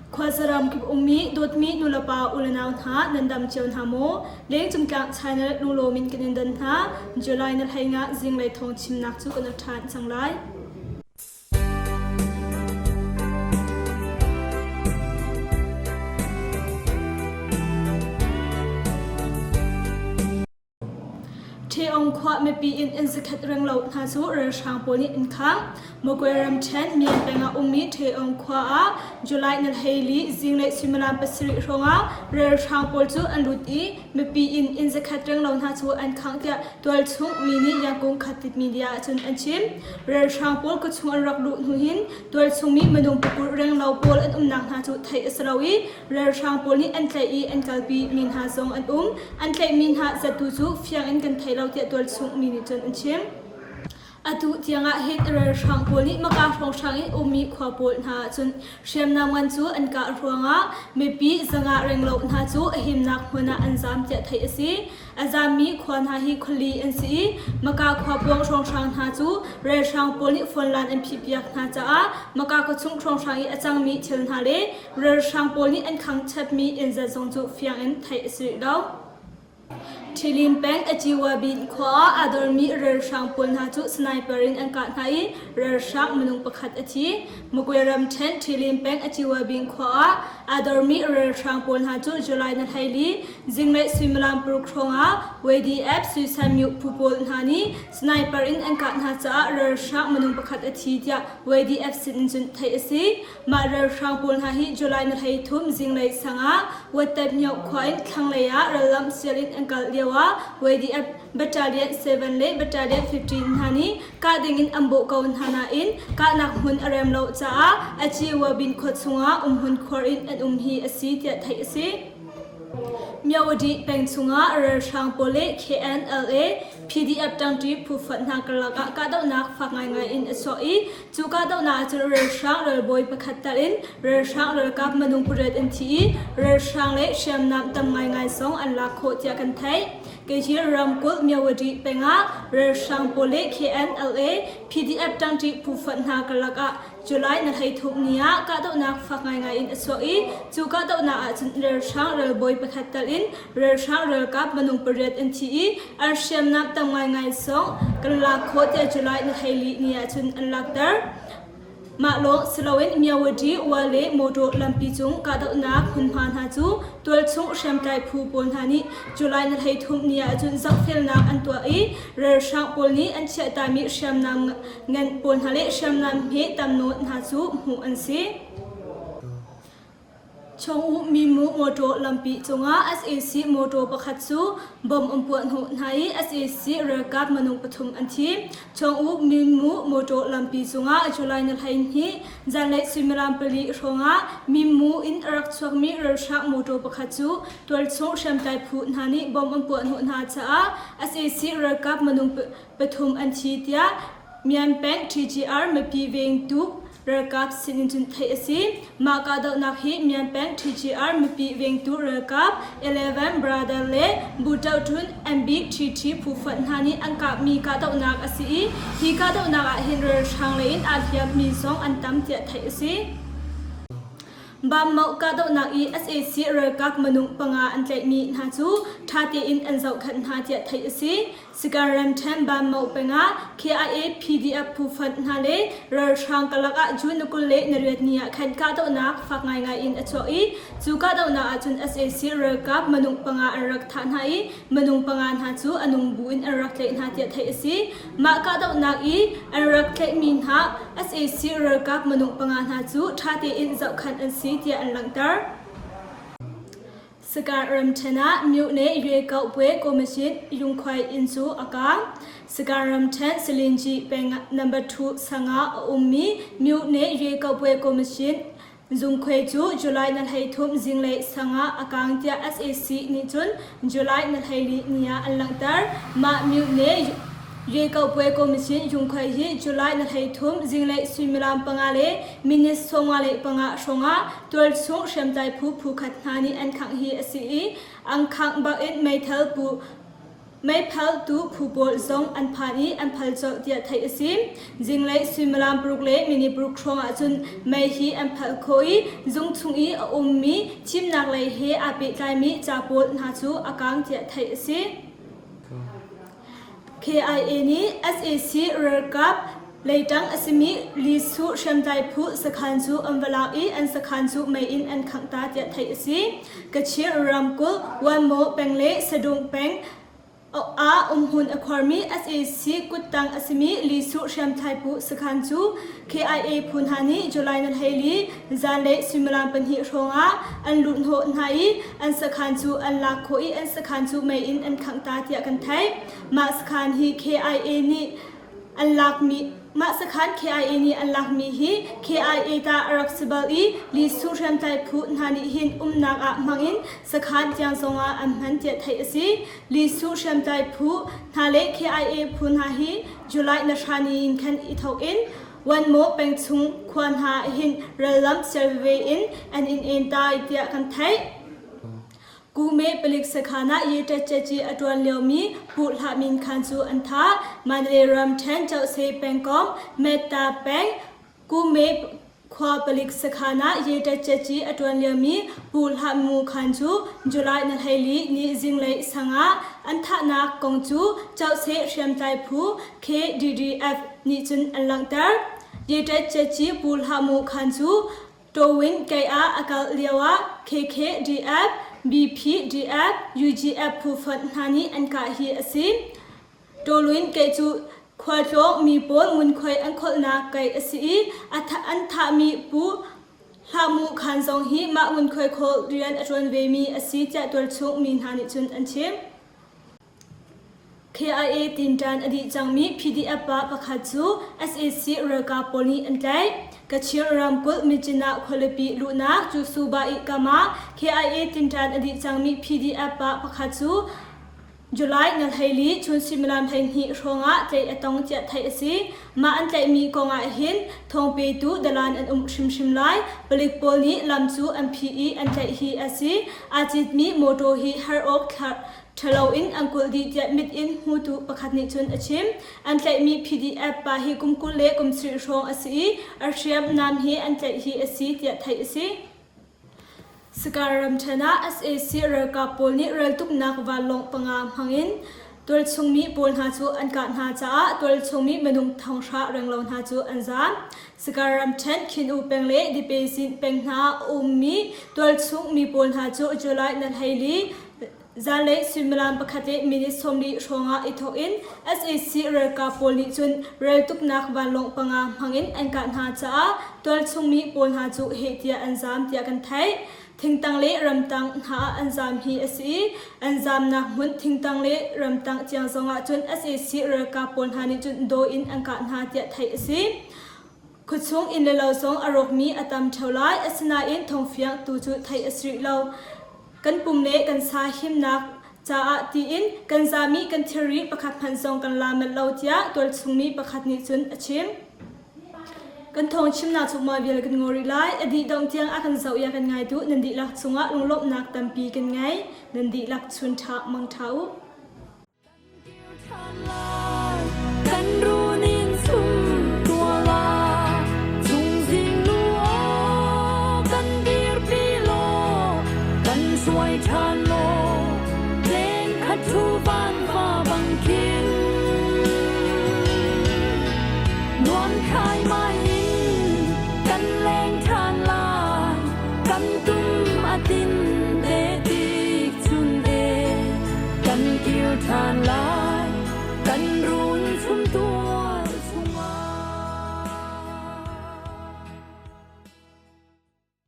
Khuazaram kip ummi dawtmi nulepa ulenau hna nan dam cio hna maw? Lengcung tlang channel lunglawm in kan in don hna. July na hlei nga zinglei thawng chimnak cu kan rak ṭhan cang lai. Ṭheong khua mipi in inn zakhat renglo hna cu ralhrang pawl nih an khangh. Magwe ramṭhen Myan peng ah ummi Ṭheong khua ah July ni 14 zinglei suimilam 7 hrawngah ralhrang pawl cu an lut i mipi in inn zakhat renglo hna cu an khangh tiah tualchung mi nih Yangon Khatit media ah cun an chim. Ralhrang pawl khuachung an rak luh hnu hin tualchung mi minung pakul renglo pawl an umnak hna cu theih a si lo i Ralhrang pawl nih an tlaih i an kalpi mi hna zong an um. An tlaihmi hna zattu cu fiang in kan thei lo tiah tualchung mi nih cun an chim. Atu tiangah hin ralhrang pawl nih Maka hrawnghrang in ummi khua pawl hna ahcun hriamnam ngan cu an kah ruangah mipi zanga renglo hna cu a himnak hmun ah an zaam tiah theih a si. A zaammi khua hna hi khuali an si i Maka khua pawng hrawnghrang hna cu ralhrang pawl nih phone line an phihpiak hna caah Maka khuachung hrawnghrang i a cangmi thil hna le Ralhrang pawl nih an khangchiatmi inn zat zong cu fiang in theih a si rih lo. Ṭhilin peng Aciwabin khua ah aa dormi ralhrang pawl hna cu sniper in an kah hna i ralhrang minung pakhat a thi. Magwe ramṭhen Ṭhilin peng Aciwabin khua ah aa dormi ralhrang pawl hna cu July ni 14 zinglei suimilam paruk hrawngah YDF Suisan Myo phu pawl hna nih sniper in an kah hna caah ralhrang minung pakhat a thi tiah YDF sin in cun theih a si. Mah ralhrang pawl hna hi July ni 13 zinglei sang ah Wattatmyo khua in thlanglei ah rallam sial in an kal lio ah YDF Battalion 7 le Battalion 15 hna nih kah ding in an bawh ko hna nain kahnak hmun a rem lo caah Aci Wabin khua chungah umhmun khuar in an um hi a si tiah theih a si. Myawaddy peng chungah ralhrang pawl le KNLA PDF ṭangṭi phu fonh hna karlak ah kahdohnak fak ngaingai in a chuak i Cu kahdohnak ahcun ralhrang ralbawi pakhat tal in ralhrang ralkap minung pariat an thi i ralhrang le hriamnam tam ngaingai zong an lak khawh tiah kan theih. Kei ramkulh Myawaddy peng ah ralhrang pawl le KNLA PDF ṭangṭi phu fonh hna karlak ah July ni 13 ni ah kahdohnak fak ngaingai in a chuak i cu kahdohnak ahcun ralhrang ralbawi pakhat tal in Ralhrang ralkap minung pariat an thi i an hriamnam tam ngaingai zong kan lak khawh tiah July ni 14 ni ahcun an langhter. Mah lawng si loin Myawaddy Wa le Motor lampi cung kahdohnak hmunhma hna cu tualchung hriamtlai phu pawl hna nih July ni 13 ni ahcun zohfelnak an tuah i ralhrang pawl nih an chiahtami hriamnam ngan pawl hna le hriamnam hme tam nawn hna cu hmuh an si. Chawng-uh mimu mawṭaw lampi cungah sac mawṭaw pakhat cu bomb an puahhnawh hna i sac ralkap minung pathum an thi. Chawng-uh mimu mawṭaw lampi cungah July ni 12 zanlei suimilam pali hrawngah mimu in a rak chuakmi ralhrang mawṭaw pakhat cu tualchung hriamtlai phu hna nih bomb an puahhnawh hna caah sac ralkap minung pathum an thi tiah Myan peng TGR mipi vengtu ralkap sin in cun theih a si. Mah kahdohnak hi Myan peng TGR mipi vengtu ralkap 11 Brother le Butohtun MBTT phu fonh hna nih an kahmi kahdohnak a si i hi kahdohnak ah hin ralhrang lei in aa hliammi zong an tam tiah theih a si. Bammoh kahdohnak i sac ralkap minung panga an tlaihmi hna cu ṭha tein an zohkhenh hna tiah theih a si. Sikan ramṭhen Banmoh peng ah KIA PDF phu fonh hna le ralhrang karlak ah June 28 ni ah khan kahdohnak fak ngaingai in a chuak i cu kahdohnak ahcun sac ralkap minung panga an rak thah hna i minung panga hna cu a nung bu in an rak tlaih hna tiah theih a si. Mah kahdohnak i an rak tlaihmi hna sac ralkap minung panga hna cu ṭha tein zohkhanh an si tiah an langhter. Sakai ramṭhen ah Myone Yue-Kauh-Pwe Kawmisin Yungkhuai inn cu a kaang. Sakai ramṭhen Salinji peng number 2 sang ah a ummi Myone Yue-Kauh-Pwe Kawmisin Zungkhuai cu July ni 13 zinglei sang ah a kaang tiah sac nih cun July ni 14 ni ah an langhter. Mah Myone Yue-Kauh-Pwe Kawmisin Yungkhuai hi July ni 13 zinglei suimilam panga le minute 55 hrawng ah tualchung hriamtlai phu phukhat hna nih an khangh hi a si i an khangh bak in meithal pu. Meiphaltu phu pawl zong an phan i an phal colh tiah theih a si. Zinglei suimilam paruk le minute paruk hrawng ahcun mei hi an phalh khawh i zung chung i a ummi thimnak lei he aa pehtlaimi ca pawl hna cu a kaang tiah theih a si. KIA nih sac ralkap leitang a simi Lisu hriamtlai phu sakhan cu an va lak i an sakhan cu mei in an khangh ta tiah theih a si. Kachin ramkulh Wanmaw peng le Sadung peng ah umhmun a khuarmi sac kuttang a simi Lisu hriamtlai phu sakhan cu KIA phu hna nih July ni 14 zanlei suimilam pahnih hrawng ah an luhhnawh hna i an sakhan cu an lak khawh i an sakhan cu mei in an khangh ta tiah kan theih. Mah sakhan hi KIA nih an lakmi Mah sakhan KIA nih an lakmi hi KIA ta a rak si bal i Lisu hriamtlai phu hna nih hin umnak ah hmang in sakhan tiang zongah an hman tiah theih a si. Lisu hriamtlai phu hna le KIA phu hna hi July na hra ni in khan i thawk in Wanmaw pengchung khua hna hin rallam sial veve in an in en tai tiah kan theih. Kume palik sakhan ah Ye-ṭet-ṭet a ṭuan liomi Pu Hlah Min Khan cu an thah. Mandalay ramṭhen Chohse pengkomh Metta peng Kume khua palik sakhan ah Ye-ṭet-ṭet a ṭuan liomi Pu Hlah Mu Khan cu July ni 14 ni zinglei sang ah an thahnak kong cu Chohse hriamtlai phu KDDF nih cun an langhter. Ye-ṭet-ṭet Pu Hlah Mu Khan cu Tawin kei ah a kal lioah KKDF, BPDF, UGF phu fonh hna nih an kah hi a si. Tawlwin kei cu khualtlawng mi pawl ngunkhuai an kholhnak kei a si i an thahmi Pu Hlah Mu Khan zong hi mah ngunkhuai khawl rian a ṭuan vemi a si tiah tualchung mi hna nih cun an chim. KIA tinṭan a dih cangmi PDF pa pakhat cu sac ralkap pawl nih an tlaih. Kachin ramkulh Myitkyina khualipi luhnak Cusuba-ih kam ah KIA tinṭan a dih cangmi PDF pa pakhat cu July ni 14 chun suimilam 12 hrawngah tlaih a tong tiah theih a si. Mah an tlaihmi kong ah hin thawngpetu dalan an um hrimhrim lai. Palik pawl nih lam cu an phih i an tlaih hi a si. Aa citmi mawṭaw hi har awk ṭhalo in an kulh dih tiah mit in hmutu pakhat nih cun a chim. An tlaihmi PDF pa hi kum 20 le kum sarih hrawng a si i a hriamnam hi an tlaih hi a si tiah theih a si. Sakar ramṭhen ah sac ralkap pawl nih raltuknak vanlawng panga hmangin tualchungmi pawl hna cu an kah hna caah tualchungmi minung thonghra renglo hna cu an zaam. Sakar ramṭhen Khin-U peng le Dipezin peng hna a ummi tualchung mi pawl hna cu July ni 14 Zanlei suimilam pakhat le minute 40 hrawngah i thawk in sac ralkap pawl nih cun raltuknak vanlawng panga hmangin an kah hna caah tualchungmi pawl hna cu heh tiah an zaam tiah kan theih. Thingtang le ramtang hna ah an zaam hi a si i an zaamnak hmun thingtang le ramtang tiang zongah cun sac ralkap pawl hna nih cun daw in an kah hna tiah theih a si. Khuachung inn le lo zong a rawkmi a tam ṭheo lai, asinain thawngfiang tu cu theih a si rih lo. Kan pum le kan sa himnak caah tiin kan zami kan thilri pakhat hmanh zong kan la manh lo tiah tualchungmi pakhat nih cun a chim. Kan thawng chimnak cu mah vial kan ngaw rih lai. A dih dongh tiang a kan zoh i a kan ngaitu nan dihlak cungah lunglawmhnak tampi kan ngei. Nan dihlak chun ṭha mang ṭha u. Kan runin sum tuala chungzing lu aw kan dirpi law kan suai ṭhan law tleng khat thu van va.